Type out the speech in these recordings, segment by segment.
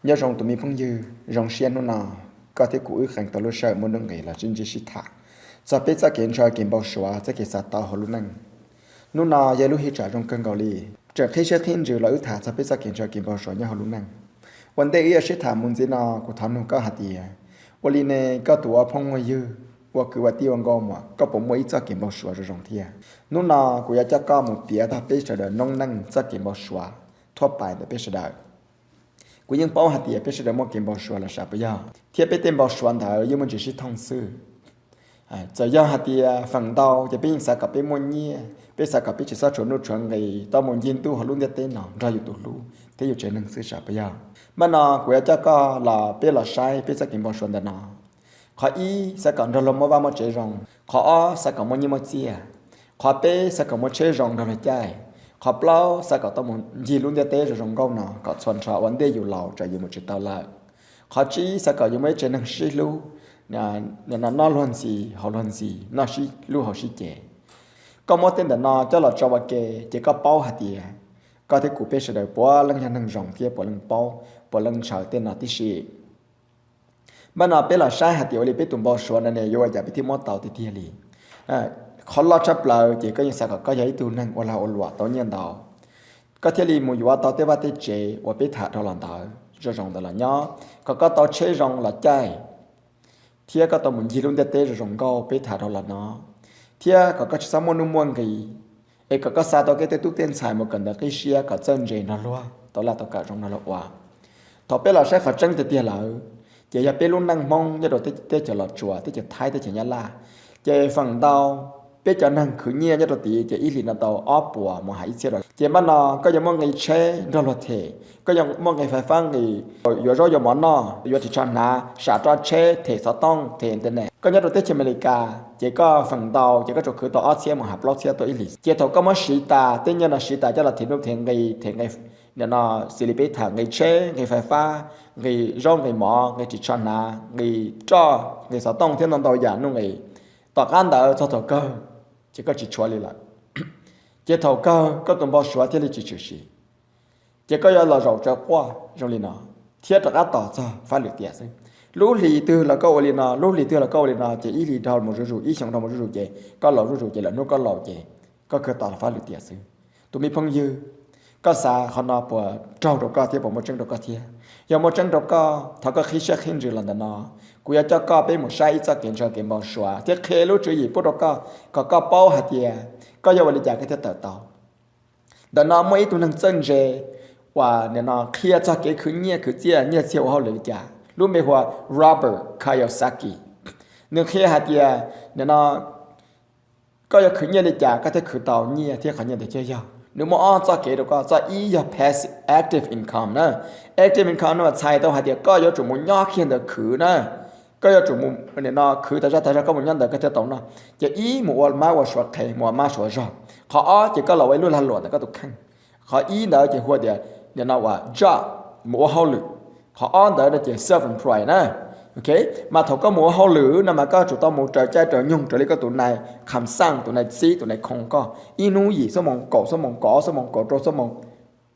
Nyob zoo tus me phooj ywg, zoo siab hnub no koj thiab kuv wb qee tau lub sij hawm muaj nuj nqis los sib ntsib sib tham txog peb txoj kev ntshaw kev npau suav, txoj kev xav tau hauv lub neej. Hnub no yog lub hwj tsam zoo kawg nkaus li, tseem qhib siab qhib ntsws los wb tham txog peb txoj kev ntshaw kev npau suav nyob hauv lub neej. Ua ntej wb yuav sib tham mus ntxiv no, kuv thov nug koj hais tias, ua li ne koj tus ua phooj ua ywg, ua kwv ua tij ua nkauj muam, koj puas muaj ib txoj kev npau suav zoo zoo thiab? Hnub no kuv yuav coj koj mus piav txog peb sawv daws noob neej txoj kev npau suav thuab pais ntawm peb sawv daws. Kuv yeej paub hais tias peb sawv daws muaj kev npau suav los sav puas yog, thiab peb tej npau suav ntawd yeej muaj ntsis sib thooj xwb. Txawm yog hais tias feem ntau ces peb yeej xav kom peb muaj nyiaj, peb xav kom peb tsis txhob tshuav nuj tshuav nqis, tau mus ncig ntuj hauv lub ntiaj teb no nrog yus tus hlub thiab yus tsev neeg xwb sav puas yog? Mas no kuv yuav coj koj los peb los saib peb txoj kev npau suav ntawm no. Qhov ib, xav kom nrog luag muaj vaj muaj tsev zoo. Qhov ob, xav kom muaj nyiaj muaj txiaj. Qhov peb, xav kom muaj tsheb zoo nrog luag caij. Qhov plaub, xav kom tau mus ncig lub ntiaj teb zoo zoo nkauj no kom txhua nrho ua ntej yus laus tsam yus mus tsis tau lawm. Qhov tsib, xav kom yus muaj ib tsev neeg sib hlub, noj luag ntxi haus luag ntxi, noj sib hlub haus sib ce. Koj muab tej ntawm no coj los tso ua ke ces koj paub hais tias koj thiab kuv peb sawv daws puav leej yog neeg zoo thiab puav leej paub, puav leej ntshaw tej no tib si. Mas no peb los saib hais tias ua li peb tus npau suav no ne yuav ua cas peb thiaj muab tau tiag tiag li. Qhov loj tshaj plaws ces koj yeej xav kom koj yog ib tug neeg ua lag ua luam tau nyiaj ntau, koj thiaj li mus yuav tau tej vaj tej tsev uas peb tham dhau los ntawd zoo zoo ntawd los nyob, kom koj tau tsheb zoo los caij, thiab koj tau mus ncig lub ntiaj teb zoo zoo nkauj peb tham dhau los no, thiab kom koj tsis txhob muaj nuj muaj nqis, es kom koj xa tau kev tej tub tej ntxhais mus kawm ntawv qib siab kom txawj ntse nrog luag tau laj tau kam zoo nrog luag ua. Thaum peb los saib qhov tseeb tiag tiag lawm, ces yog peb lub neej Hmoob nyob rau teb chaws Los Tsuas, teb chaws Thaib, teb chaws Nyab Laj, ces feem ntau peb cov neeg khwv nyiaj nyob rau tid ces ib hlis no tau ob puas mus hais ib txhiab dollar. Ces mas no koj yuav muaj nqi tsheb nrog luag them, koj yuav muaj nqi fais fab nqis, yuav zaub yuav mov noj, yuav ris tsho hnav, sam roj tsheb, them xov tooj, them internet. Koj nyob rau teb chaws Amelikas ces koj feem ntau ces koj tsuas khwv tau ob txhiab mus hais plaub txhiab tau ib hlis. Ces thaum koj muab siv tas tej nyiaj no siv tas coj los them nuj them nqi, them nqi, nim no xws li peb tham nqi tsheb, nqi fais fab, nqi zaub nqi mov, nqi ris tsho hnav, nqi roj, nqi xov tooj thiab ntau ntau yam nuj nqis, tom qab ntawd txog thaum kawg ces koj tsis tshuav li lawm. Ces thaum kawg koj tus npau suav thiaj li tsis tshwm sim. Ces koj yuav los zaum tsawv quaj zoo li no, thiab rov qab tos txog fab lwm tiam xwb. Lub hlis twg los koj ua li no, lub hlis twg los koj ua li no, ces ib hlis dhau mus zuj zus, ib xyoo dhau mus zuj zus, ces koj laus zuj zus, ces lawm hnub koj laus ces koj kawg tos fab lwm tiam xwb. Tus me phooj ywg, koj xav qhov no puas raug rau koj thiab puas muaj tseeb rau koj thiab? Yog muaj tseeb rau koj, thov koj qhib siab qhib ntsws los ntawm no. Kuv yuav coj koj peb mus saib ib txoj kev ntshaw kev npau suav thiab qhia lub tswv yim pub rau koj kom koj paub hais tias koj yuav ua li cas koj thiaj tawm tau. Ntawm no muaj ib tug neeg txawj ntse uas nim no qhia txog kev khwv nyiaj khwv txiaj, nyiaj txiag ua hauj lwm li cas, lub npe hu ua Robert Kiyosaki. Nws qhia hais tias nim no koj yuav khwv nyiaj li cas koj thiaj khwv tau nyiaj thiab qhov nyiaj ntawd thiaj yog. Nws muaj ob txoj kev rau koj, txoj ib yog passive, active income na. Active income no mas txhais tau hais tias koj yuav tsum mus nyob kiag ntawd khwv na. Koj yuav tsum mus nim no khwv tas zaj tas zog koj mus nyob ntawd koj thiaj tau noj. Ces ib mus ua mab ua suav qhev, mus ua mab suav zog. Qhov ob ces koj los ua ib lub lag luam ntawm koj tus kheej. Qhov ib ntawd ces hu tias nim no ua job, mus ua hauj lwm. Qhov ob ntawd no ces self-employed na. Mas thaum koj mus ua hauj lwm no mas koj tsum tau mus raws caij raws nyoog raws li koj tus nai kham xaj, tus nai txib, tus nai khoo koj ib hnub yim xuab moos, kaum xuab moos, kaum ob xuab moos, kaum rau xuab moos.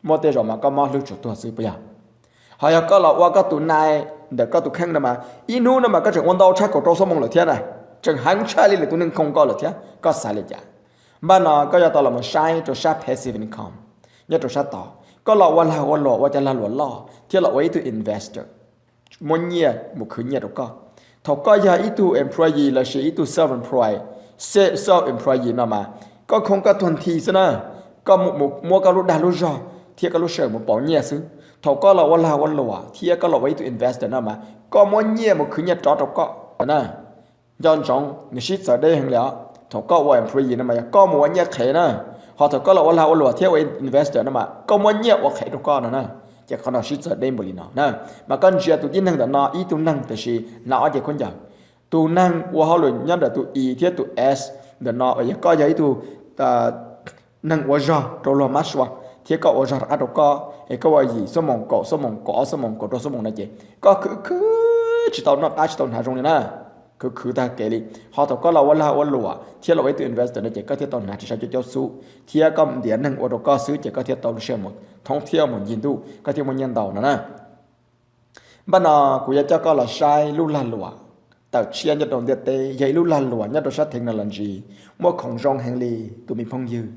Muaj tej zaum mas koj mob hlwb tsuas tuag xwb puas yog? Ho yog koj los ua koj tus nai ntawm koj tus kheej no mas ib hnub no mas koj tseem ua ntau tshaj kaum rau xuab moos lawm thiab na, tseem heev tshaj li lwm tus neeg khoo koj lawm thiab, koj xav li cas? Npaj no koj yuav tau los mus saib rau sab passive income nyob rau sab tod. Koj los ua lag ua luam, ua cov lag luam loj thiab los ua ib tug investor, muab nyiaj mus khwv nyiaj rau koj. Thaum koj yog ib tug employee lossis ib tug self-employed, self-employee no mas koj khoo koj tuag nthi xwb na. Koj mus muab koj lub dag lub zog thiab koj lub sij hawm mus pauv nyiaj xwb. Thaum koj los ua lag ua luam thiab koj los ua ib tug investor no mas koj muab nyiaj mus khwv nyiaj rov rau koj na. Nco ntsoov, nws sib txawv deb heev li os. Thaum koj ua employee no mas yog koj mus ua nyiaj qhev na, ho thaum koj los ua lag ua luam thiab ua investor no mas koj muab nyiaj ua qhev rau koj no na. Ces qhov no sib txawv deb npaum li no na. Mas koj ntsia tus tib neeg ntawm no ib tug neeg tiam sis hnav ob ce khaub ncaws. Tus neeg ua hauj lwm nyob ntawm tus E thiab tus S ntawm no, yog koj yog ib tug neeg ua zog rau luag mab sua thiab koj ua zog rov qab rau koj es koj ua yim xuab moos, kaum xuab moos, kaum ob xuab moos, kaum rau xuab moos no ces koj khwv khwv tsis tau noj qab tsis tau hnav zoo li na. Khwv khwv tag kev li. Ho thaum koj los ua lag ua luam thiab los ua ib tug investor no ces koj thiaj tau hnav tsis saib cov caub xub thiab koj ntiav neeg ua rau koj xwb ces koj thiaj tau lub sij hawm mus thoob thiab mus ncig ntuj, koj thiaj muaj nyiaj ntau no na. Npaj no kuv yuav coj koj los saib lub lag luam tawm tshiab nyob rau ntiaj teb, yog ib lub lag luam nyob rau sab technology muaj khoom zoo heev li. Tus me phooj ywg,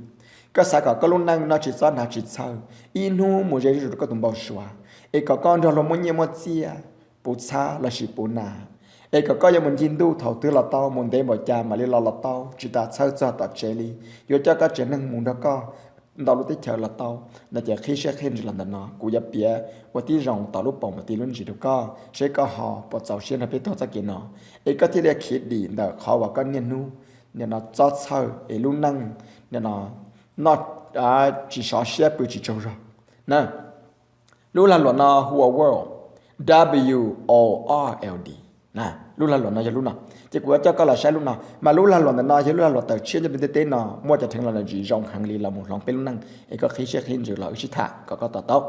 koj xav kom koj lub neej noj tsis txob hnav tsis txhawj, ib hnub mus ze zuj zus rau koj tus npau suav, es kom koj nrog luag muaj nyiaj muaj txiaj, puv txhab lossis puv nas, es kom koj yuav mus ncig ntuj thaum twg los tau, mus ntev npaum cas mam li los los tau, tsis tas txhawj txog tom tsev li, yuav coj koj tsev neeg mus nrog koj ntau lub teb chaws los tau, no ces qhib siab qhib ntsws los ntawm no, kuv yuav piav ua tib zoo tom lub paus mus ti lub ntsis rau koj, seb koj ho puas txaus siab nrog peb taug txoj kev no, es koj thiaj li khiav dim ntawm qhov uas koj niaj hnub nim no txob txhawj es lub neej nim no noj tsis sov siab pw tsis tsaug zog na. Lub lag luam no hu ua World, W O R L D. Lub lag luam no yog lub no, ces kuv yuav coj koj los saib lub no. Mas lub lag luam ntawm no yog lub lag luam tawm tshiab nyob rau ntiaj teb no, muaj cov technology zoo heev li los mus hloov peb lub neej, es koj qhib siab qhib ntsws los wb sib tham kom koj to taub.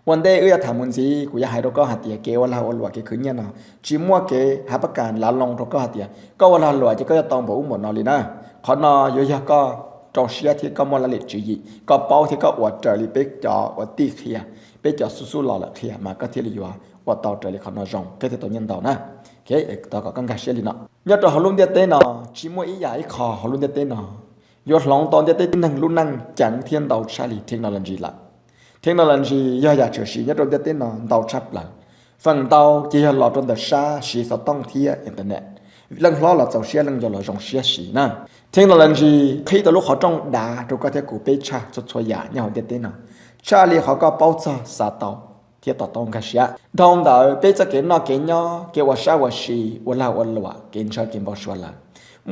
Ua ntej wb yuav tham mus ntxiv, kuv yuav hais rau koj hais tias kev ua lag ua luam kev khwv nyiaj no tsis muaj kev hav pab kas lav loo rau koj hais tias koj ua lag luam ces koj yuav tau npaum ub npaum no li na. Qhov no yuav yog koj rau siab thiab koj muaj laj lim tswv yim, koj paub thiab koj ua raws li peb cov uas tij qhia, peb cov xub xub los lawm qhia mas koj thiaj li yuav ua tau raws li qhov no zoo, koj thiaj tau nyiaj ntau na. Thov kom koj nkag siab li no. Nyob rau hauv lub ntiaj teb no tsis muaj ib yam ib qho hauv lub ntiaj teb no yuav hloov tau ntiaj teb tib neeg lub neej ceev thiab ntau tshaj li technology lawm. Technology yog yam tshwm sim nyob rau ntiaj teb no ntau tshaj plaws. Feem ntau ces yog los rau ntawm sab siv xov tooj thiab internet. Leej hlob los txaus siab, leej yau los zoo siab siv na. Technology qhib tau lub qhov rooj dav rau koj thiab kuv peb tshaj txhua txhua yam nyob hauv ntiaj teb no, tshaj li qhov koj paub txog, xav tau thiab to taub nkag siab. Dhau ntawd peb txoj kev noj kev nyob, kev ua sab ua si, ua lag ua luam, kev ntshaw kev npau suav lawm,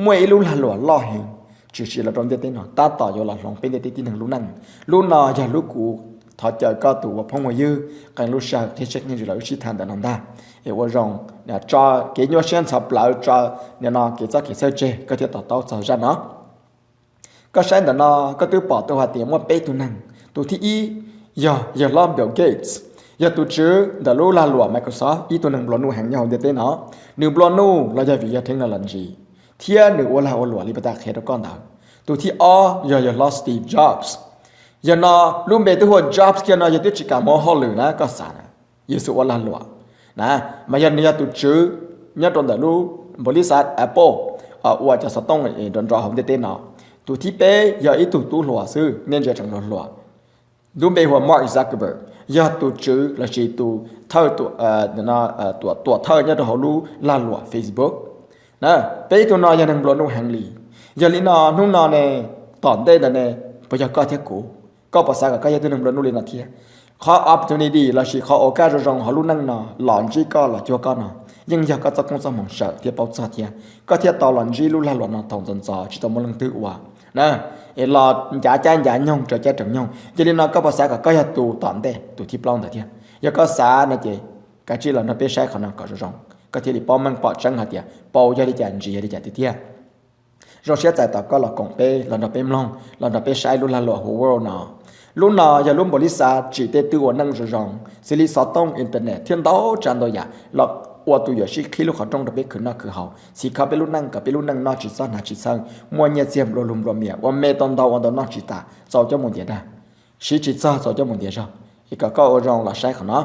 muaj ib lub lag luam loj heev tshwm sim los rau ntiaj teb no tab tom yuav los hloov peb ntiaj teb tib neeg lub neej. Lub no yog lub kuv thov caw koj tus ua phooj ua ywg qee lub sij hawm qhib siab qhib ntsws los wb sib tham ntawm no ntag. Es ua zoo tso kev nyuaj siab ntxhov plawv, tso nim no kev txoj kev txhawj tseg, koj thiaj to taub txog zaj no. Koj saib ntawm no, koj twb pom tau hais tias muaj peb tug neeg. Tus thib ib yog yawg hlob Bill Gates, yog tus tswv ntawm lub lag luam Microsoft, ib tug neeg nplua nuj heev nyob hauv ntiaj teb no. Nws nplua nuj los yog vim yog technology thiab nws ua lag ua luam li pas tas qhia rau koj ntawd. Tus thib ob yog yawg hlob Steve Jobs. Yawg no lub npe twb hu ua Jobs kiag no yawg twb tsis kam mus ua hauj lwm na, koj xav na, yawg xub ua lag luam na, mas yog nws yog tus tswv nyob rau ntawm lub npaum li xav Apple, ua cov xov tooj nrov nrov hauv ntiaj teb no. Tus thib peb yog ib tug tub hluas xwb, nej ntsia tseem hluas hluas. Lub npe hu ua Mark Zuckerberg, yog tus tswv lossis tus thawj, tuam thawj nyob rau hauv lub lag luam Facebook. Peb tug no yog neeg nplua nuj heev li. Yog li no hnub no ne, tom ntej ntawd ne, puas yog koj thiab kuv? Koj puas xav kom koj yog tug neeg nplua nuj li no thiab? Qhov opportunity lossis qhov ua kaj zoo zoo hauv lub neej no los ntsib koj los cuag koj no, yeej yog koj txoj koob txoj hmoov sawm thiab paub txog thiab koj thiaj tau los ntsib lub lag luam no thaum ntxov ntxov tsis tau muaj leej twg ua na, es los ncav caij ncav nyoog, raws caij raws nyoog. Yog li no koj puas xav kom koj yog tus tom ntej, tus thib plaub ntawd thiab? Yog koj xav no ces kav tsij los nrog peb saib qhov no kom zoo zoo, koj thiaj li paub meej pom tseeb hais tias paus yog li cas, ntsis yog li cas tiag tiag. Zoo siab txais tos koj los koom peb, los nrog peb mloog, los nrog peb saib lub lag luam hu ua World no. Lub no yog lub npaum li xav tsim tej twj ua neej zoo zoo, xws li xov tooj, internet thiab ntau tsav ntau yam los ua tus yuam sij qhib lub qhov rooj rau peb khwv noj khwv haus, txhim kho peb lub neej kom peb lub neej noj tsis txob hnav tsis txhawj, muaj nyiaj txiag nplua lug nplua mias, ua me tau ntau ua ntau noj tsis tas, txaus coj mus ntiav dag, siv tsis txog txaus coj mus ntiav zog. Es kom koj ua zoo los saib qhov no.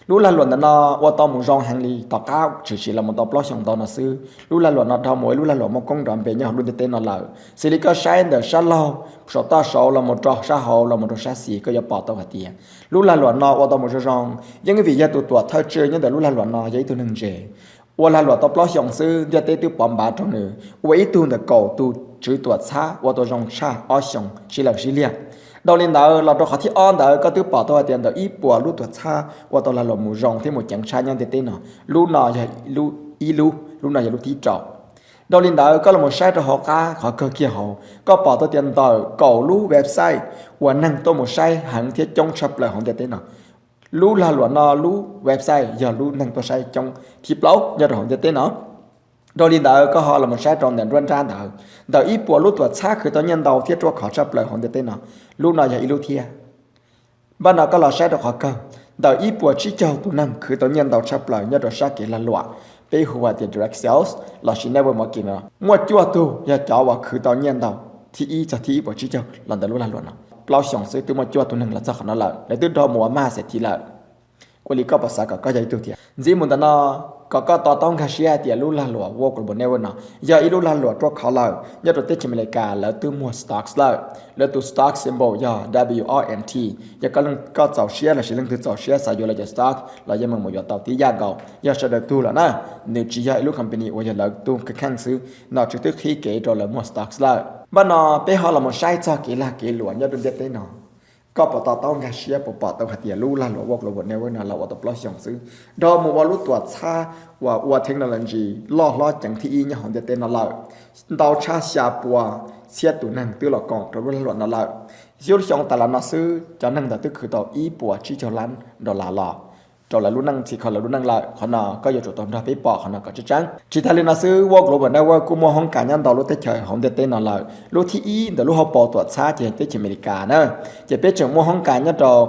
Lub lag luam ntawm no ua tau mus zoo heev li, tom qab tshwm sim los mus tau plaub xyoos ntau no xwb, lub lag luam no dhau mus ua lub lag luam muaj koob nrov npe nyob hauv lub ntiaj teb no lawm. Xws li koj saib ntawm sab laug, saum toj saud los mus rau sab hauv los mus rau sab xis, koj yuav pom tau hais tias lub lag luam no ua tau mus zoo zoo, yeej vim yog tus tuam thawj tswj nyob ntawm lub lag luam no yog ib tug neeg ntse. Ua lag luam tau plaub xyoos xwb ntiaj teb twb pov npav rau nws ua ib tug ntawm kaum tus tswv tuam txhab ua tau zoo tshaj ob xyoos sib law sib liag. Dhau li ntawd los rau qhov thib ob ntawd koj twb pom tau hais tias ntawm ib puas lub tuam txhab ua tau lag luam mus zoo thiab mus ceev tshaj nyob ntiaj teb no, lub no yog ib lub, lub no yog lub thib rau. Dhau li ntawd koj los mus saib rau hauv qab qhov kawg kiag hauv, koj pom tau tias ntawm kaum lub website uas neeg tuaj mus saib heev thiab coob tshaj plaws hauv ntiaj teb no, lub lag luam no lub website yog lub neeg tuaj saib coob thib plaub nyob rau hauv ntiaj teb no. Dhau li ntawd koj ho los mus saib rau ntawm nruab nrab ntawd, ntawm ib puas lub tuam txhab khwv tau nyiaj ntau thiab ruaj khov tshaj plaws hauv ntiaj teb no, lub no yog ib lub thiab. Npaj no koj los saib rau qhov kawg, ntawm ib puas tsib caug tus neeg khwv tau nyiaj ntau tshaj plaws nyob rau sab kev lag luam, peb hu hais tias direct sales lossis network marketing no, muaj cuaj tug yog cov uas khwv tau nyiaj ntau thib ib txog thib ib puas tsib caug los ntawm lub lag luam no. Plaub xyoos xwb twb muaj cuaj tug neeg los txog qhov no lawm, lawv twb dhau mus ua maj xes thiv lawm. Ua li koj puas xav kom koj yog ib tug tiag? Ntxiv mus ntawm no, kom koj to taub nkag siab hais tias lub lag luam World Global Network no yog ib lub lag luam ruaj khov lawm nyob rau teb chaws Amelikas, lawv twb muag stocks lawm. Lawv tus stock symbol yog W R M T. Yog koj leej koj txaus siab lossis leej twg txaus siab xav yuav lawv cov stock los yeej meem mus yuav tau tib yam nkaus, yog sawv daws tug lawm na. Nws tsis yog ib lub company uas yog lawv tug kheej xwb, nom tswv twb qhib kev rau lawv muag stocks lawm. Npaj no peb ho los mus saib txog kev lag kev luam nyob rau ntiaj teb no. Koj puas to taub nkag siab, puas pom tau hais tias lub lag luam World Global Network no los ua tau plaub xyoos xwb, dhau mus ua lub tuam txhab uas ua technology loj hlob ceev thib ib nyob hauv ntiaj teb no lawm. Ntau tshaj xya pua txhiab tus neeg twb los koom rau lub lag luam no lawm. Xyoo tas los no xwb cov neeg ntawd twb khwv tau ib puas tsib caug lab dollar los rau lawv lub neej, txhim kho lawv lub neej lawm. Qhov no koj yuav tsum tau nrog peb pom qhov no kom tseeb tseeb. Tsis tas li no xwb, World Global Network kuj muaj hoob kas nyob ntau lub teb chaws hauv ntiaj teb no lawm. Lub thib ib ntawm lub hauv paus tuam txhab ces teb chaws Amelikas na, ces peb tseem muaj hoob kas nyob rau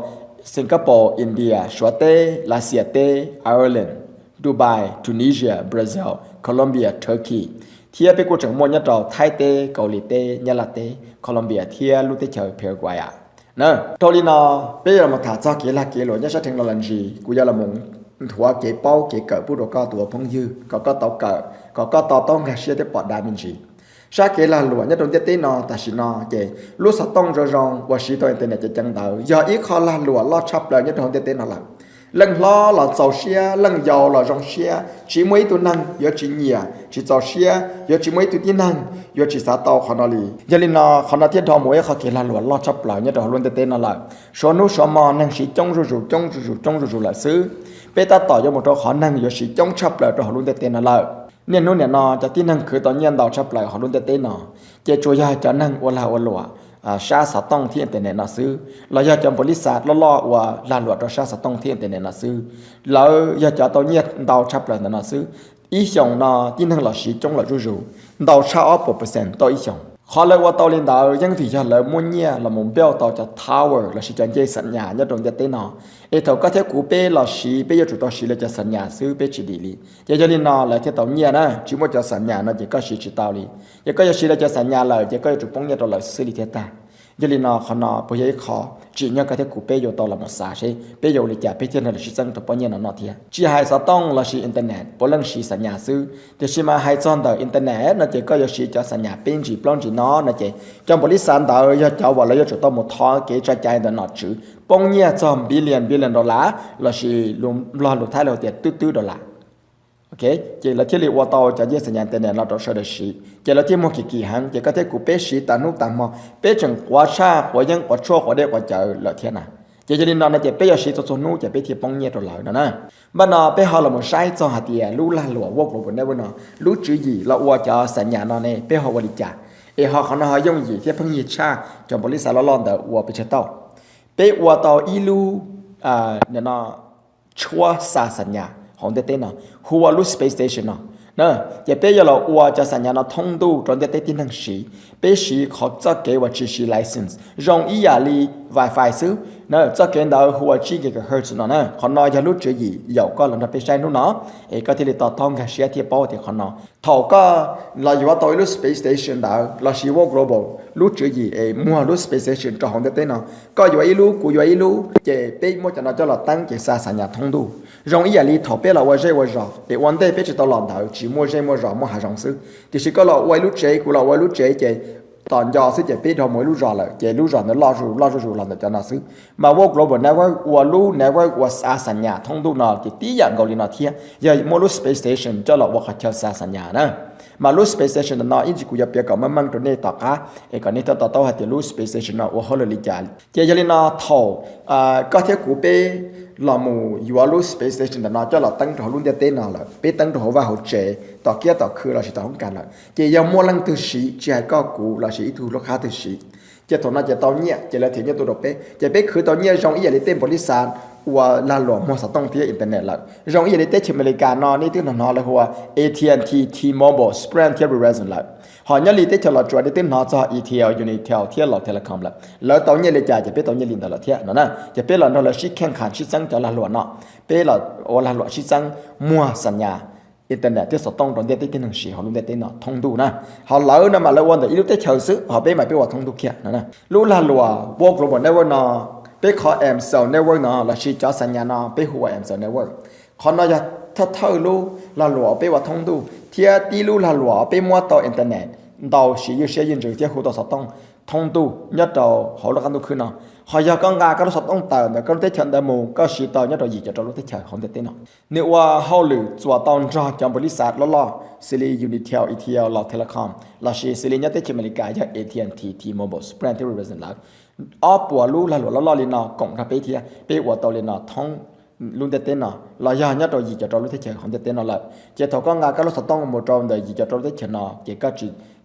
Singapore, India, Suav teb, Lav Xias teb, Ireland, Dubai, Tunisia, Brazil, Colombia, Turkey, thiab peb kuj tseem muaj nyob rau Thaib teb, Kaus Lim teb, Nyab Laj teb, Colombia thiab lub teb chaws Paraguay na. Dhau li no, peb yuav los tham txog kev lag kev luam nyob sab technology, kuv yuav los nthuav kev paub kev kawm pub rau koj tus ua phooj ywg kom koj tau kawm, kom koj to taub nkag siab thiab pom dav me ntsis. Sab kev lag luam nyob rau ntiaj teb no tam sim no ces lub xov tooj zoo zoo uas siv tau internet ceev ceev ntawd yog ib qho lag luam loj tshaj plaws nyob rau hauv ntiaj teb no lawm. Leej hlob los txaus siab, leej yau los zoo siab, tsis muaj ib tug neeg yuav tsis nyiam, tsis txaus siab, yuav tsis muaj ib tug tib neeg yuav tsis xav tau qhov no li. Yog li no qhov no thiaj dhau mus ua ib qho kev lag luam loj tshaj plaws nyob rau hauv lub ntiaj teb no lawm. Suav hnub suav hmo neeg siv coob zuj zus coob zuj zus coob zuj zus lawm xwb. Peb tab tom yuav mus rau qhov neeg yuav siv coob tshaj plaws rau hauv lub ntiaj teb no lawm. Niaj hnub niam no cov tib neeg khwv tau nyiaj ntau tshaj plaws hauv lub ntiaj teb no ces tsuas yog cov neeg ua lag ua luam sab xov tooj thiab internet no xwb, los yog cov npaum li xav loj loj ua lag luam rau sab xov tooj thiab internet no xwb. Lawv yog cov tau nyiaj ntau tshaj plaws ntawm no xwb. Ib xyoos no tib neeg los siv coob lawm zuj zus, ntau tshaj ob puas percent tau ib xyoos. Qhov lawv ua tau li ntawd yeej vim yog lawv muaj nyiaj los mus build tau cov tower lossis cov ncej xam nyas nyob rau ntiaj teb no. Es thaum koj thiab kuv peb los siv, peb yuav tsum tau siv lawv cov xam nyas xwb, peb tsis dim li. Ces yog li no lawv thiaj tau nyiaj na, tsis muaj cov xam nyas no ces koj siv tsis tau li. Ces koj yuav siv lawv cov xam nyas lawm ces koj yuav tsum poob nyiaj rau lawv xwb li thiaj tag. Yog li no qhov no puas yog ib qho tsim nyog koj thiab kuv peb yuav tau los mus xav seb peb yuav ua li cas peb thiaj nrog lawv sib txeeb rau pob nyiaj no no thiab. Tsis hais xov tooj lossis internet, puav leej siv xam nyas xwb. Tiam sis mas hais txog ntawm internet no ces koj yuav siv cov xam nyas peb ntsis plaub ntsis no no ces cov npaum li xav ntawd yog cov uas lawv yuav tsum tau mus thov kev tso cai ntawm nom tswv poob nyiaj txog billion billion dollar lossis lus Nplog lus Thaib lawv tias twb twb dollar. Ces lawv thiaj li ua tau cov ncej xam nyas internet no rau sawv daws siv, ces lawv thiaj muag kim kim heev. Ces koj thiab kuv peb siv tas hnub tas hmo, peb tseem quav tshaj quav yeeb quav tshuaj quav dej quav cawv lawm thiab na. Ces yog li no no ces peb yuav siv txhua txhua hnub ces peb thiaj poob nyiaj rau lawv no na. Npaj no peb ho los mus saib txog hais tias lub lag luam World Global Network no lub tswv yim los ua cov xam nyas no ne peb ho ua li cas, es ho qhov no ho yooj yim thiab pheej yig tshaj cov npaum li xav loj loj ntawd ua pes tsawg tau. Peb ua tau ib lub no tshuab xa xam nyas hauv ntiaj teb no, hu ua lub space station no. Ces peb yuav los ua cov xam nyas no thoob ntuj rau ntiaj teb tib neeg siv. Peb siv qhov txoj kev uas tsis siv license zoo ib yam li Wi-Fi xwb. Txoj kev ntawd hu ua tsib gigahertz no na. Qhov no yog lub tswv yim yaum koj los nrog peb saib hnub no, es koj thiaj li to taub nkag siab thiab paub tias qhov no thaum koj los yuav tau ib lub space station ntawd lossis World Global lub tswv yim es muag lub space station rau hauv ntiaj teb no, koj yuav ib lub kuv yuav ib lub ces peb muab cov no coj los teeb ces xa xam nyas thoob ntuj. Zoo ib yam li thaum peb los ua zej ua zos es ua ntej peb tsis tau los ntawd tsis muaj zej muaj zos muaj hav zoov xwb, tiam sis koj los ua ib lub tsev kuv los ua ib lub tsev ces tom nco xwb ces peb dhau mus ib lub zos lawm ces lub zos ntawd loj zuj loj zuj zus los ntawm cov no xwb. Mas World Global Network ua lub network ua xa xam nyas thoob ntuj no ces tib yam nkaus li no thiab yog muaj lub space station coj los ua qhov chaw xa xam nyas na. Mas lub space station ntawm no ib ntsis kuv yuav piav kom meej meej rau nej tom qab es kom nej thiaj to taub hais tias lub space station no ua hauj lwm li cas. Ces yog li no thaum koj thiab kuv peb los mus yuav lub space station ntawm no coj los teeb rau hauv lub ntiaj teb no lawm, peb teeb rau hauv vaj hauv tsev, tom kiab tom khw lossis tom hoob kas lawm ces yog muaj leej twg siv tsis hais koj kuv lossis ib tug lub qhab twg siv ces thaum no ces tau nyiaj ces lawv thim nyiaj tuaj rau peb ces peb khwv tau nyiaj zoo ib yam li tej npaum li xav ua lag luam muag xov tooj thiab internet lawm. Zoo ib yam li teb chaws Amelikas no nej twb hnov hnov lawv hu ua A T and T, T-Mobile, Sprint thiab Verizon lawm. Ho nyob li teb chaws Los Tsuas nej twb hnov txog E T L, Unitel thiab Los Telecom lawm. Lawv tau nyiaj li cas ces peb tau nyiaj li ntawd lawm thiab no na. Ces peb los nrog lawv sib kheej kham sib txeeb cov lag luam no, peb los ua lag luam sib txeeb muag xam nyas internet thiab xov tooj rau ntiaj teb tib neeg siv hauv lub ntiaj teb no thoob ntuj na. Ho lawv no mas lawv ua ntawm ib lub teb chaws xwb, ho peb mas peb ua thoob ntuj kiag no na. Lub lag luam World Global Network no Peb qhov M cell network no lossis cov xa nyas no peb hu ua M cell network. Qhov no yog thawj thawj lub lag luam peb ua thoob ntuj thiab tib lub lag luam peb muab tau internet ntau siv ywj siab ywj ntsws thiab hu tau xov tooj thoob ntuj nyob rau hauv lub qab ntuj khwb no. Ho yog koj nqa koj lub xov tooj tawm ntawm koj lub teb chaws ntawd mus koj siv tau nyob rau yim caum rau lub teb chaws hauv ntiaj teb no. Nws ua hauj lwm txuas tau nrog cov npau li xav loj loj xws li Unitel, E T L, Lao Telecom lossis xws li nyob teb chaws Amelikas yog A T and T, T-Mobile, Sprint thiab Verizon lawm. Ob puas lub lag luam loj loj li no koom nrog peb thiab peb ua tau li no thoob lub ntiaj teb no los yog nyob rau yim caum rau lub teb chaws hauv ntiaj teb no lawm. Ces thaum koj nqa koj lub xov tooj mus rau ntawm yim caum rau lub teb chaws no ces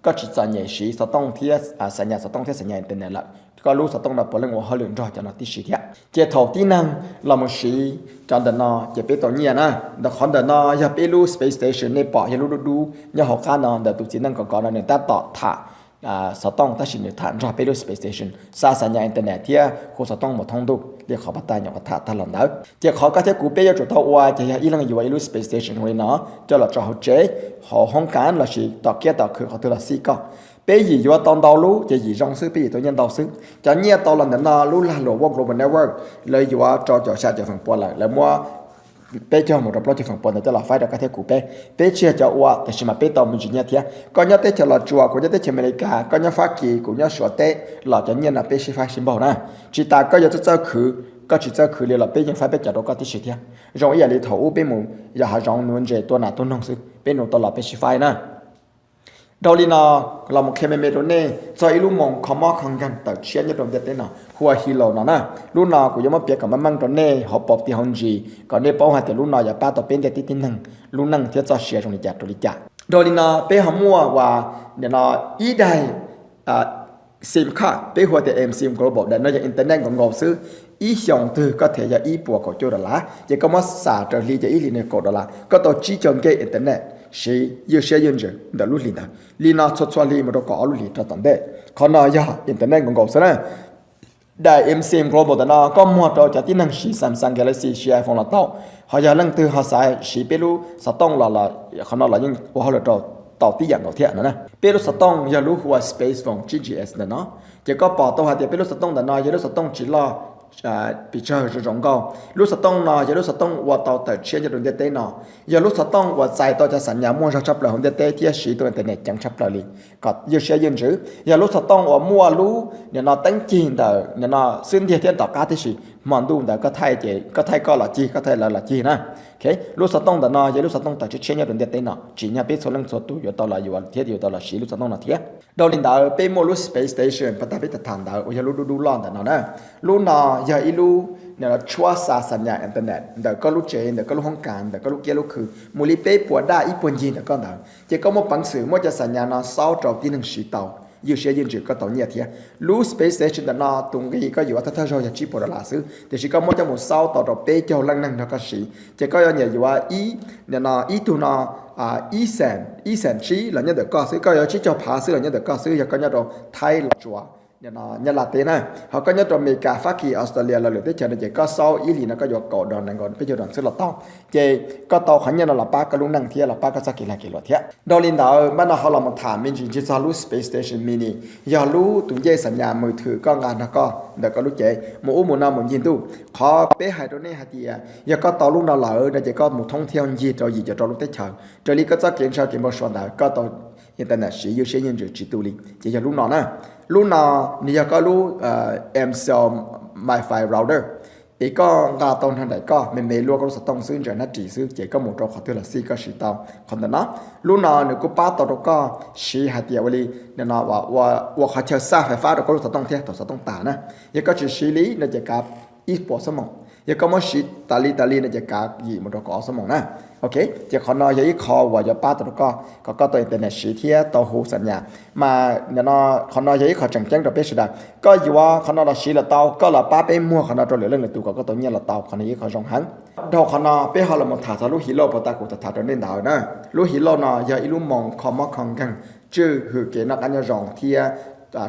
koj tsis txom nyem siv xov tooj thiab xa nyas xov tooj thiab xa nyas internet lawm. Koj lub xov tooj no puav leej ua hauj lwm nrog cov no tib si thiab. Ces thaum tib neeg los mus siv cov ntawm no ces peb tau nyiaj na. Ntawm qhov ntawm no yog peb lub space station nej pom yog lub dub dub nyob hauv qab no ntawm tus txiv neej kom kov no nws tab tom tham xov tooj tab sis nws tham nrog peb lub space station xa xa nyas internet thiab hu xov tooj mus thoob ntuj li qhov pas tag nyuam qhuav tham tag los ntawd. Ces qhov koj thiab kuv peb yuav tsum tau ua ces yog ib leeg yuav ib lub space station zoo li no coj los tso hauv tsev, hauv hoob kas lossis tom kiab tom khw qhov twg los xij koj. Peb yim yuav tau ntau lub ces yim zoo xwb, peb yim tau nyiaj ntau xwb. Cov nyiaj tau los ntawm no lub lag luam ua global network lawv yuav rau caum xya caum feem pua lawm, lawv muab peb caug mus rau plaub caug feem pua ntawd coj los faib rau koj thiab kuv peb. Peb tsis yog cov ua tiam sis mas peb tau me ntsis nyiaj thiab. Koj nyob teb chaws Los Tsuas, kuv nyob teb chaws Amelikas, koj nyob Fab Kis, kuv nyob Suav teb los cov nyiaj no peb sib faib sib npaug na. Tsis tas koj yuav txawj txawj khwv, koj tsis txawj khwv li los peb yeej faib peb cov rau koj tib si thiab. Zoo ib yam li thaum ub peb mus yos hav zoov nuv ntses tua nas tua noog xwb, peb nuv tau los peb sib faib na. Dhau li no los mus qhia me me rau nej txog ib lub moos kho mob kho nkeeg tawm tshiab nyob rau ntiaj teb no hu ua Hilo no na. Lub no kuv yuav muab piav kom meej meej rau nej hauv paus ti hauv ntsis kom nej paub hais tias lub no yuav pab tau peb ntiaj teb tib neeg lub neej thiab txoj sia zoo li cas rau li cas. Dhau li no peb ho muaj uas nim no ib daim sim card peb hu tias M C M Global, daim no yog internet nkaus nkaus xwb. Ib xyoos twg koj them yog ib puas kaum cuaj dollar, ces koj muab xam raws hli ces ib hlis no kaum dollar, koj tau tsib caug nkev internet siv ywj siab ywj ntsws ntawm lub hlis ntawd. Li no txhua txhua hli mus rau kaum ob lub hlis rau tom ntej. Qhov no yog internet nkaus nkaus xwb na. Daim M C M Global ntawm no koj muag rau cov tib neeg siv Samsung Galaxy, siv iPhone los tau. Ho yog leej twg ho xav siv peb lub xov tooj los, qhov no los yeej ua hauj lwm rau tau tib yam nkaus thiab no na. Peb lub xov tooj yog lub hu ua Space Phone tsib G S ntawm no. Ces koj pom tau hais tias peb lub xov tooj ntawm no yog lub xov tooj tsis loj pes tsawg, zoo zoo nkauj. Lub xov tooj no yog lub xov tooj ua tau tawm tshiab nyob rau ntiaj teb no. Yog lub xov tooj uas txais tau cov xam nyas muaj zog tshaj plaws hauv ntiaj teb thiab siv tau internet ceev tshaj plaws li kom ywj siab ywj ntsws. Yog lub xov tooj uas muaj lub nim no teeb cig ntawm nim no xub ntiag thiab tom qab tib si, hmo ntuj ntawd koj thaij ces koj thaij koj los cig, koj thaij lawv los cig na. Lub xov tooj ntawm no yog lub xov tooj tawm tshiab tshiab nyob rau ntiaj teb no, tsim nyog peb txhua leej txhua tus yuav tau los yuav thiab yuav tau los siv lub xov tooj no thiab. Dhau li ntawd peb muaj lub space station pas tag peb tham tham ntawd uas yog lub dub dub loj ntawm no na. Lub no yog ib lub nim no tshuab xa xam nyas internet ntawm koj lub tsev, ntawm koj lub hoob kas, ntawm koj lub kiab lub khw mus li peb puas daj ib puag ncig ntawm koj ntawd, ces koj muaj peev xwm muab cov xam nyas no xaub rau tib neeg siv tau, ywj siab ywj ntsws koj tau nyiaj thiab. Lub space station ntawm no tus nqi koj yuav thawj thawj zaug yog tsib puas dollar xwb, tiam sis koj muab coj mus xaub tau rau peb caug leej neeg nrog koj siv, ces koj yuav nyuam yuav ib, nim no ib tug no ib xees, ib xees tsib los nyob ntawm koj xwb, koj yuav tsib caug phav xwb los nyob ntawm koj xwb yog koj nyob rau Thaib, Los Tsuas, Nyab Laj teb na. Ho koj nyob rau Amelikas, Fab Kis, Australia los lwm teb chaws no ces koj xaub ib hlis no koj yuav kaum dollar, peb caug dollar xwb los tau. Ces koj tau qhov nyiaj no los pab koj lub neej thiab los pab koj txoj kev lag kev luam thiab. Dhau li ntawd mas no ho los mus tham me ntsis ntsis txog lub space station mini, yog lub tus ncej xam nyas mws thwm koj nqa nrog koj ntawm koj lub cev mus ub mus no mus ncig ntuj. Qhov peb hais rau nej hais tias yog koj tau lub no lawm no ces koj mus thoob thiab ncig rau yim caum rau lub teb chaws, raws li koj txoj kev ntshaw kev npau suav ntawd koj tau internet siv ywj siab ywj ntsws tsis tu li, ces yog lub no na. Lub no nws yog koj lub M cell MiFi router, es koj nqa tau nrog daim koj me me luaj koj lub xov tooj xwb, ntsaws hnab ris xwb, ces koj mus rau qhov twg los xij koj siv tau qhov ntawm no. Lub no nws kuj pab tau rau koj siv hais tias ua li no ua qhov chaw xa fais fab rau koj lub xov tooj thiab thaum xov tooj tas na. Yog koj tsis siv li no ces kav ib puas xuab moos, yog koj muab siv tas li tas li no ces kav yim mus rau kaum ob xuab moos na. Ok, ces qhov no yog ib qho uas yuav pab tau rau koj kom koj tau internet siv thiab tau hu xam nyas. Mas qhov no yog ib qho tseem ceeb rau peb sawv daws. Koj yuav qhov no los siv los tau, koj los pab peb muag qhov no rau lwm leej lwm tus kom koj tau nyiaj los tau, qhov no yog ib qho zoo heev. Dhau qhov no peb ho los mus tham txog lub Hilo pas tas kuv tham tham rau nej ntawd na. Lub Hilo no yog ib lub moos kho mob kho nkeeg, tswj hwm kev noj qab nyob zoo thiab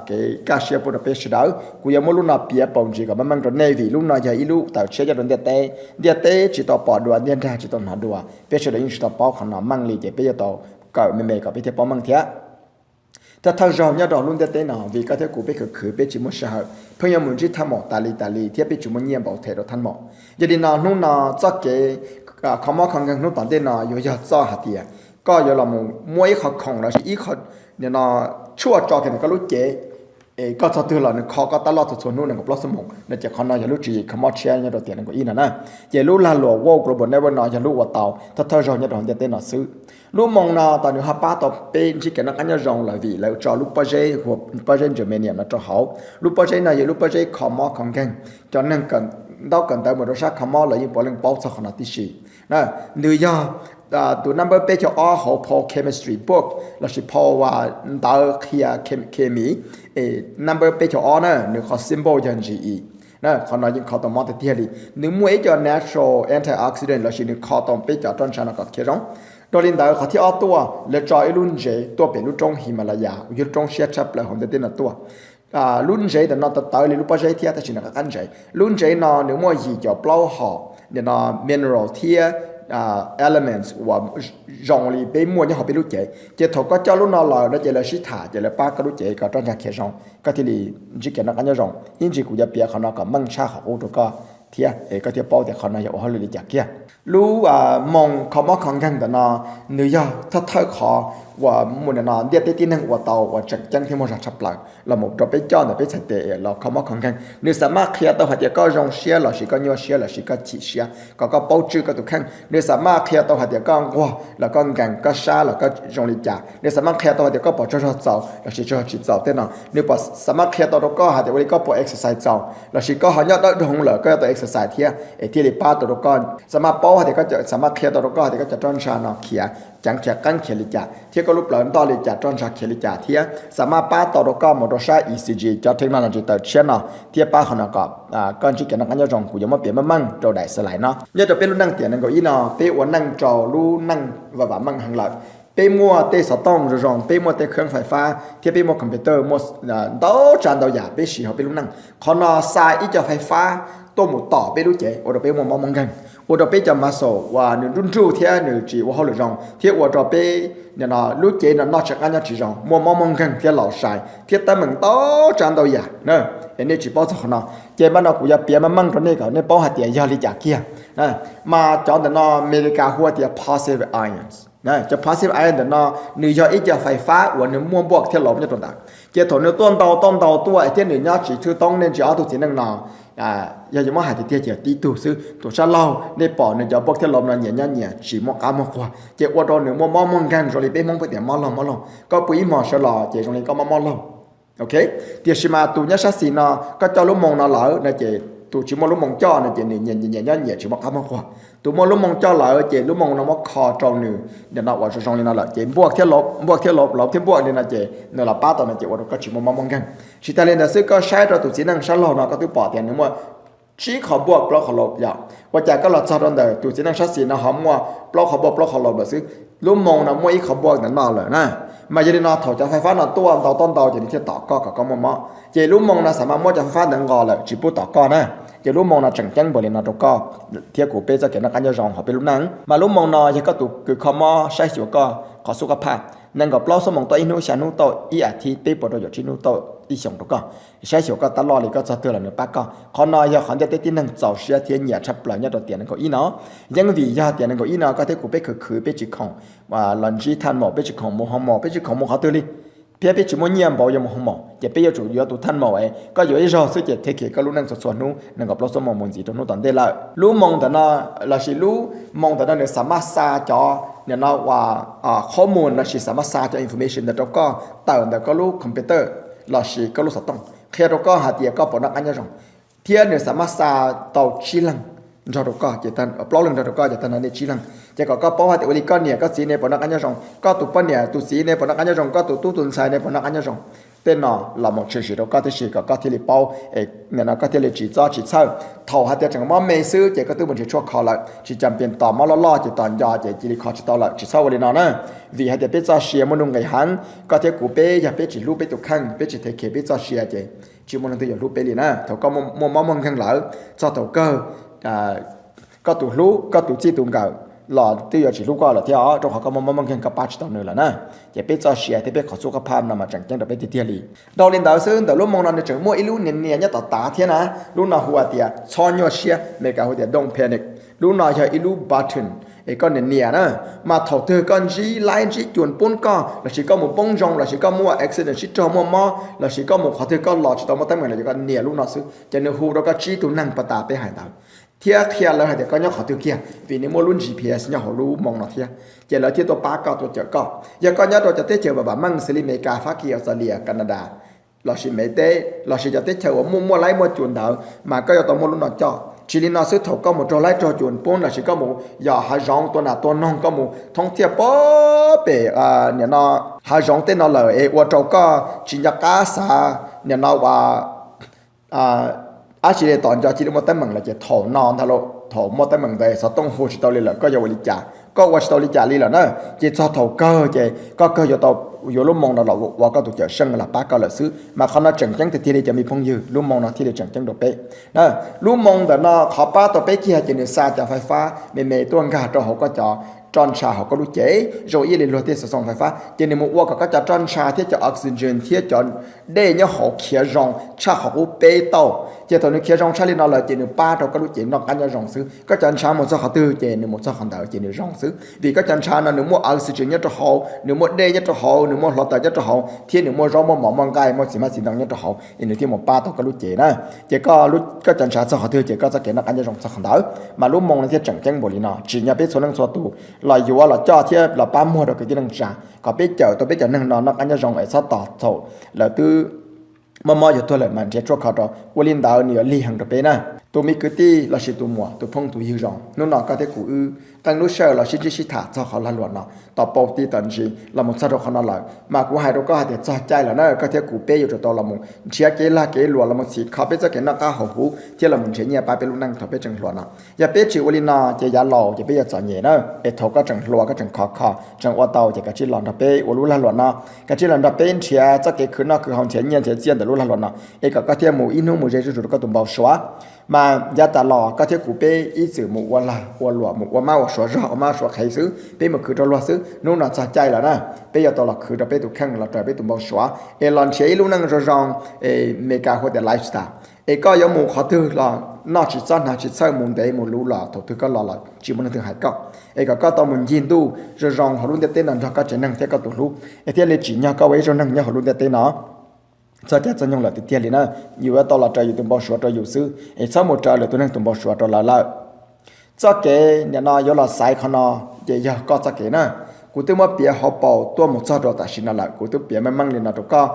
kev kaj siab pub rau peb sawv daws. Kuv yuav muab lub no piav paus ntsis kom meej meej rau nej vim lub no yog ib lub tawm tshiab nyob rau ntiaj teb. Ntiaj teb tsis tau pom dua, ntiaj nrag tsis tau hnov dua, peb sawv daws yeej tsis tau paub qhov no meej li ces peb yuav tau kawm me me kom peb thiaj paub meej thiab. thawj thawj zaug nyob rau lub ntiaj teb no, vim koj thiab kuv peb khwv khwv peb tsis muaj sij hawm, pheej yuav mus ntsib thaj maum tas li tas li thiab peb tsis muaj nyiaj npaum them rau thaj maum. Yog li no hnub no txoj kev kho mob kho nkeeg hnub tom ntej no yuav yog txoj hais tias koj yuav los mus muab ib qho khoom lossis ib qho no tshuaj tso kiag ntawm koj lub cev, es koj txog twg los nws kho koj tab loj txhua txhua hnub nees nkaum plaub xuab moos no ces qhov no yog lub tswv yim kho mob tshiab nyob rau tiam nees nkaum ib no na. Ces lub lag luam World Global Network no yog lub ua tau thawj thawj zaug nyob rau hauv ntiaj teb no xwb. Lub moo no tas nws ho pab tau peb ntsib kev noj qab nyob zoo lawm vim lawv tso lub pob zeb, pob zeb germanium no rau hauv. Lub pob zeb no yog lub pob zeb kho mob kho nkeeg. Cov neeg ntaub kawm ntawv mus rau sab kho mob lawv yeej puav leej paub txog qhov no tib si. Nws yog tus number peb caug ob hauv phau chemistry book lossis phau ntawv qhia khe mis, number peb caug ob na, nws qhov symbol yog G E. Qhov no yeej kho tau mob tiag tiag li. Nws muaj ib co natural antioxidant lossis nws kho tau peb cov roj ntsha no kom khiav zoo. Dhau li ntawd qhov thib ob tuaj, lawv tso ib lub ntsev tuaj pem lub roob Himalaya uas yog lub roob siab tshaj plaws hauv ntiaj teb no tuaj. Lub ntsev ntawm no tawv tawv li lub pob zeb thiab tab sis nws qab qab ntsev. Lub ntsev no nws muaj yim caum plaub hom no mineral thiab elements uas zoo li peb muaj nyob hauv peb lub cev. Ces thaum koj coj lub no lawm no ces lawv sib tham ces lawv pab koj lub cev kom roj ntsha khiav zoo, koj thiaj li ntsib kev noj qab nyob zoo. Ib ntsis kuv yuav piav qhov no kom meej tshaj qhov qub rau koj thiab es koj thiaj paub tias qhov no yog ua hauj lwm li cas kiag. Lub moo kho mob kho nkeeg ntawm no nws yog thawj thawj qhov uas mus no ntiaj teb tib neeg ua tau uas tseem ceeb thiab muaj zog tshaj plaws los mus rau peb coj ntawm peb txhais tes los kho mob kho nkeeg. Nws xam maj qhia tau hais tias koj zoo siab lossis koj nyuaj siab lossis koj chim siab kom koj paub tswj koj tus kheej. Nws xam maj qhia tau hais tias koj nquag los koj nkees, koj sab los koj zoo li cas. Nws xam maj qhia tau hais tias koj puas tsaug zog txaus lossis tsaug zog tsis txaus tej no. Nws puas xam maj qhia tau rau koj hais tias ua li koj puas exercise txaus lossis koj ho nyob dawb dhoo lawm koj yuav tau exercise thiab es thiaj li pab tau rau koj. Xam maj paub hais tias koj, xam maj qhia tau rau koj hais tias koj cov roj ntsha no khiav ceev khiav qeeb khiav li cas thiab koj lub plawv ntoj li cas roj ntsha khiav li cas thiab xam maj pab tau rau koj mus rau sab E C G cov technology tawm tshiab no thiab pab qhov no kom koj ntsib kev noj qab nyob zoo. Kuv yuav muab piav meej meej rau daim slide no. Nyob rau peb lub neej tiam nees nkaum ib no peb ua neej rau lub neej vam vam meej heev lawm. Peb muaj tej xov tooj zoo zoo, peb muaj tej khab fais fab thiab peb muaj computer, muaj ntau tsav ntau yam peb siv hauv peb lub neej. Qhov no xa ib co fais fab tuaj mus tom peb lub cev ua rau peb muaj mob muaj nkeeg, ua rau peb cov muscle uas nws nruj nruj thiab nws tsis ua hauj lwm zoo thiab ua rau peb lub cev no noj tsis qab nyob tsis zoo, muaj mob muaj nkeeg thiab laus sai thiab teeb meem ntau tsav ntau yam na. Es nej tsis paub txog qhov no ces mas no kuv yuav piav meej meej rau nej kom nej paub hais tias yog li cas kiag. Mas cov ntawm no Amelikas hu tias positive ions. Cov positive ion ntawm no nws yog ib co fais fab uas nws muaj npuaj thiab laus nyob rau ntawd. Ces thaum nws tuaj ntau tuaj ntau tuaj thiab nws nyob tsis thwj toob nej ntsia ob tug txiv neej no, yog yuav muab hais tiag tiag ces tib tug xwb, tus sab laug nej pom nws cov npuaj thiab laus no nyias nyob nyias tsis muaj qab muaj quag ces ua rau nws muaj mob muaj nkeeg zoo li peb Hmoob peb tias mob laug mob laug, koj pw ib hmos sawv los ces zoo li koj mob mob laug. Ok, tiam sis mas tus nyob sab xis no koj coj lub moo no lawm no ces tus tsis muaj lub moo coj no ces nws nyias nyias nyob nyias tsis muaj qab muaj quag. Tus muaj lub moo coj lawm ces lub moo no muab kho rau nws nim no uas zoo zoo li no lawm ces npuaj thiab laus, npuaj thiab laus, laus thiab npuaj li no ces nws los pab tau no ces ua rau koj tsis muaj mob muaj nkeeg. Tsis tas li ntawd xwb, koj saib rau tus txiv neej sab laug no koj twb pom tias nws muaj tsib qhov npuaj plaub qhov laus yom. Ua cas koj los txog rau ntawm tus txiv neej sab xis no ho muaj plaub qhov npuaj plaub qhov laus lawm xwb? Lub moo no muaj ib qhov npuaj ntawm no lawm na. Mas yog li no thaum cov fais fab no tuaj ntau tuaj ntau ces nws thiaj tom koj kom koj muaj mob. Ces lub moo no xam maj muab cov fais fab ntawd nqos lawm tsis pub tom koj na. Ces lub moo no tseem ceeb npaum li no rau koj thiab kuv peb txoj kev noj qab nyob zoo hauv peb lub neej. Mas lub moo no yog koj tus kws kho mob saib xyuas koj qhov xub koj phaj, nees nkaum plaub xuab moos tau ib hnub, xya hnub tau ib as thiv, peb puas rau caum tsib hnub tau ib xyoos rau koj, saib xyuas koj tab loj li koj txog twg los nws pab koj. Qhov no yog qhov ntiaj teb tib neeg txaus siab thiab nyiam tshaj plaws nyob rau tiam nees nkaum ib no. Yeej vim yog tiam nees nkaum ib no koj thiab kuv peb khwv khwv peb tsis khoom los ntsib thaj maum, peb tsis khoom mus hoo maum, peb tsis khoom mus qhov twg li, thiab peb tsis muaj nyiaj npaum yuav mus hoo maum ces peb yuav tsum yuav tus thaj maum es koj yuav ib zaug xwb ces thej khiav koj lub neej txhua txhua hnub nees nkaum plaub xuab moos mus ntxiv rau hnub tom ntej lawm. Lub moo ntawm no lossis lub moo ntawm no nws xam maj xa cov nim no uas qhob mus lossis xam maj xa cov information ntawd rau koj tawm ntawm koj lub computer lossis koj lub xov tooj qhia rau koj hais tias koj puas noj qab nyob zoo, thiab nws xam maj xa tau tsib leeg nrog rau koj ces, plaub leeg nrog rau koj ces tag nrho nej tsib leeg ces kom koj paub hais tias ua li koj niam koj txiv ne puas noj qab nyob zoo, koj tus poj niam tus txiv ne puas noj qab nyob zoo, koj tus tub tus ntxhais ne puas noj qab nyob zoo. Tej no los mus tshwm sim rau koj tib si kom koj thiaj li paub, nim no koj thiaj li tsis txob tsis txhawj. Thaum hais tias tseem mob me xwb ces koj twb mus nrhiav tshuaj kho lawm, tsis cas pes tos mob loj loj ces tos nco ces cia li kho tsis tau lawm, tsis txhob ua li no na. Vim hais tias peb txoj sia muaj nuj nqis heev, koj thiab kuv peb yog peb tsis hlub peb tus kheej, peb tsis thev khev peb txoj sia ces tsis muaj leej twg yuav hlub peb li na. Thaum koj muaj mob muaj nkeeg lawm, txog thaum kawg koj tus hlub, koj tus txij tus nkawm, los twb yuav tsis hlub koj lawm thiab os, rau qhov koj muaj mob muaj nkeeg koj pab tsis tau nws lawm na. Ces peb txoj sia thiab peb qhov xub qhov phaj no mas tseem ceeb rau peb tiag tiag li. Dhau li ntawd xwb ntawm lub moo no nws tseem muaj ib lub niam niam nyob tom tav thiab na. Lub no hu hais tias txhob nyuaj siab, Meskas hu tias don't panic. Lub no yog ib lub button es koj niam niam na. Mas thaum twg koj ntsib laib ntsib cuas poob koj lossis koj mus poob zoo lossis koj muaj accident sib raug muaj mob lossis koj mus qhov twg koj los tsis tau muaj teeb meem los ces koj nias lub no xwb ces nws hu rau koj tsib tug neeg puag ta peb hais ntawd thiab qhia lawv hais tias koj nyob qhov twg kiag vim nws muaj lub G P S nyob hauv lub moo no thiab. Ces lawv thiaj tuaj pab koj tuaj cawm koj. Yog koj nyob rau cov teb chaws vam vam meej xws li Meskas, Fab Kis, Australia, Canada lossis Mev teb lossis cov teb chaws uas muaj muaj laib muaj cuas ntawd mas koj yuav tau muaj lub no coj. Tsis li no xwb thaum koj mus raug laib raug cuas poob lossis koj mus yos hav zoov tua nas tua noog koj mus thoob thiaj pem nim no hav zoov tej no lawm es ua rau koj tsis nco qab xav nim no ua dab tsi li tom nco cia li muaj teeb meem lawm ces thaum no ntag lauj, thaum muaj teeb meem ntawd xov tooj hu tsis tau li lawm koj yuav ua li cas? Koj ua tsis tau li cas li lawm na. Ces txog thaum kawg ces koj kawg yuav tau yuav lub moo no los ua koj tus cawm seej los pab koj lawm xwb. Mas qhov no tseem ceeb tiag tiag li cov me phooj ywg, lub moo no thiaj li tseem ceeb rau peb. Lub moo ntawm no qhov pab tau peb kiag ces nws xa cov fais fab me me tuaj nkag rau hauv koj cov roj ntsha hauv koj lub cev zoo ib yam li luag tej xov xoom fais fab ces nws mus ua kom koj cov roj ntsha thiab cov oxygen thiab cov dej nyob hauv khiav zoo tshaj qhov qub peb tauj. Ces thaum nws khiav zoo tshaj li no lawm ces nws pab rau koj lub cev noj qab nyob zoo xwb. Koj cov ntshav mus txog qhov twg ces nws mus txog qhov ntawd ces nws zoo xwb. Vim koj cov ntshav no nws muaj oxygen nyob rau hauv, nws muaj dej nyob rau hauv, nws muaj hluav taws nyob rau hauv thiab nws muaj zaub muaj mov muaj nqaij muaj txiv hmab txiv ntoo nyob rau hauv es nws thiaj mus pab tau koj lub cev na. Ces koj cov ntshav txog qhov twg ces koj txoj kev noj qab nyob zoo txog qhov ntawd. Mas lub moo no thiaj tseem ceeb npaum li no, tsim nyog peb txhua leej txhua tus los yuav los coj thiab los pab muag rau kwv tij neej tsa kom peb cawm tau peb cov neeg no noj qab nyob zoo es txhob tos thaum lawv twb mob mob yuav tuag lawm mas nrhiav tshuaj kho rau. Ua li ntawd nws yuav lig heev rau peb na. Tus me kwv tij lossis tus muam tus phooj tus ywg zoo, hnub no koj thiab kuv wb qee lub sij hawm los sib ntsib sib tham txog qhov lag luam no tom pau ti tom ntsis los mus txog rau qhov no lawm mas kuv hais rau koj hais tias txog caij lawm na, koj thiab kuv peb yuav tsum tau los mus nrhiav kev lag kev luam los mus txhim kho peb txoj kev noj qab haus huv thiab los mus nrhiav nyiaj pab peb lub neej thaum peb tseem hluas no. Yog peb tsis ua li no ces yav laus ces peb yuav txom nyem na. Es thaum koj tseem hluas koj tseem khov kho tseem ua tau ces koj cia li los nrog peb ua lub lag luam no, koj cia li los nrog peb nrhiav txoj kev khwv noj khwv haus nrhiav nyiaj nrhiav txiaj ntawm lub lag luam no es kom koj thiaj mus ib hnub mus ze zuj zus rau koj tus npau suav. Mas yav tas los koj thiab kuv peb ib txwm mus ua lag ua luam mus ua mab ua suav zog ua mab ua suav qhev xwb, peb mus khwv rau luag xwb. Hnub no txog caij lawm na, peb yuav tau los khwv rau peb tus kheej los raws peb tus npau suav es los nrhiav ib lub neej zoo zoo, Meskas hu tias lifestyle. Es koj yuav mus qhov twg los noj tsis txob hnav tsis txhawj mus ntev mus luv los thaum twg koj los los tsis muaj leej twg hais koj. Es kom koj tau mus ncig ntuj zoo zoo hauv lub ntiaj teb no nrog koj tsev neeg thiab koj tus hlub es thiaj li tsim nyog koj ua ib zaug neeg nyob hauv lub ntiaj teb no. Txog caij txog nyoog lawm tiag tiag li na, yus yuav tau los raws yus tus npau suav rau yus xwb es txhob mus raws lwm tus neeg tus npau suav rau lawv lawm. Txoj kev nim no yuav los xaiv qhov no ces yog koj txoj kev na. Kuv twb muab piav hauv paus tuaj mus txog rau tam sim no lawm, kuv twb piav meej meej li no rau koj.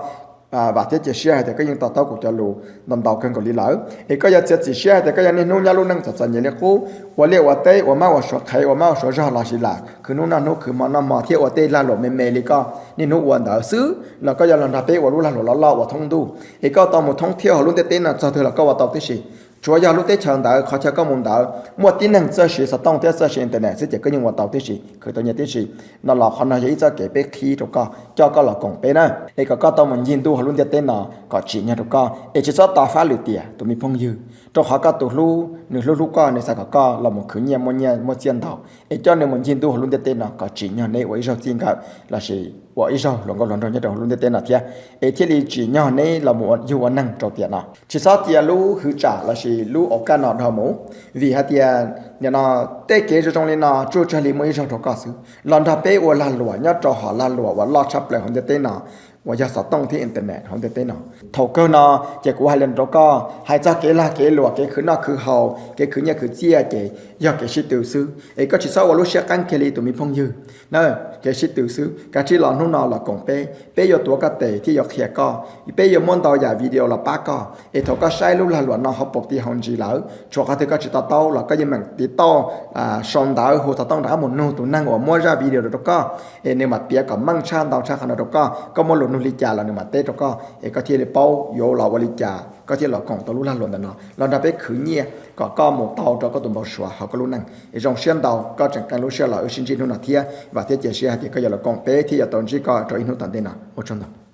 Vam thiab cia siab hais tias koj yeej to taub kuv cov lus ntau ntau kawg nkaus li lawm. Es koj yuav txiav txim siab hais tias koj yog niaj hnub nyob lub neej txom txom nyem li qub, ua liaj ua teb ua mab ua suav qhev ua mab ua suav zog los sis lam khwv hnub noj hnub khwv hmo noj hmo thiab ua tej lag luam me me li koj niaj hnub ua ntawd xwb los koj yuav los nrog peb ua lub lag luam loj loj ua thoob ntuj es koj tau mus thoob thiab hauv lub ntiaj teb no txog twg los koj ua tau tib si. Tsuav yog lub teb chaws ntawd qhov chaw koj mus ntawd muaj tib neeg txawj siv xov tooj thiab txawj siv internet xwb ces koj yeej ua tau tib si, khwv tau nyiaj tib si. No los qhov no yog ib txoj kev peb qhib rau koj, coj koj los koom peb na, es kom koj tau mus ncig ntuj hauv lub ntiaj teb no kom tsim nyog rau koj es tsis txhob tos fab lwm tiam tus me phooj ywg. Rau qhov koj tus hlub nws hlub hlub koj, nws xav kom koj los mus khwv nyiaj muaj nyiaj muaj txiaj ntau es coj nws mus ncig ntuj hauv lub ntiaj teb no kom tsim nyog neb ua ib zaug txij nkawm lossis ua ib zaug hluas nkauj hluas nraug nyob rau hauv lub ntiaj teb no thiab, es thiaj li tsim nyog neb los mus yug ua neeg rau tiam no. Tsis txhob cia lub hwv tsam lossis lub au kaj no dhau mus, vim hais tias nim no tej kev zoo zoo li no tsuj tsawg li muaj ib zaug rau koj xwb. Los nrog peb ua lag luam nyob rau hom lag luam uas loj tshaj plaws hauv ntiaj teb no uas yog xov tooj thiab internet hauv ntiaj teb no. Thaum kawg no ces kuv hais li no rau koj, hais txog kev lag kev luam, kev khwv noj khwv haus, kev khwv nyiaj khwv txiaj ces yog kev sib tw xwb es koj tsis txhob ua lub siab qeeb kiag li tus me phooj ywg na. Kev sib tw xwb, kav tsij los hnub no los koom peb, peb yuav tuav koj tes thiab yuav qhia koj, peb yuav muab ntau yam video los pab koj es thaum koj saib lub lag luam no hauv paus ti hauv ntsis lawm tshuav qhov twg koj tsis to taub los koj yeej meem tiv tauj sau ntawv hu xov tooj rov qab mus nug tus neeg uas muab zaj video rau koj es nws mam piav kom meej tshaj ntau tshaj qhov no rau koj, koj muaj lus nug li cas los nws mam teb rau koj es koj thiaj li paub yuav los ua li cas koj thiaj los koom tau lub lag luam ntawm no los nrog peb khwv nyiaj kom koj mus tau rau koj tus npau suav hauv koj lub neej. Zoo siab ntau koj tseem qee lub sij hawm los wb sib ntsib hnub no thiab, vam thiab cia siab hais tias koj yuav los koom peb thiab yuav tau ntsib koj rau ib hnub tom ntej no. Ua tsaug ntau.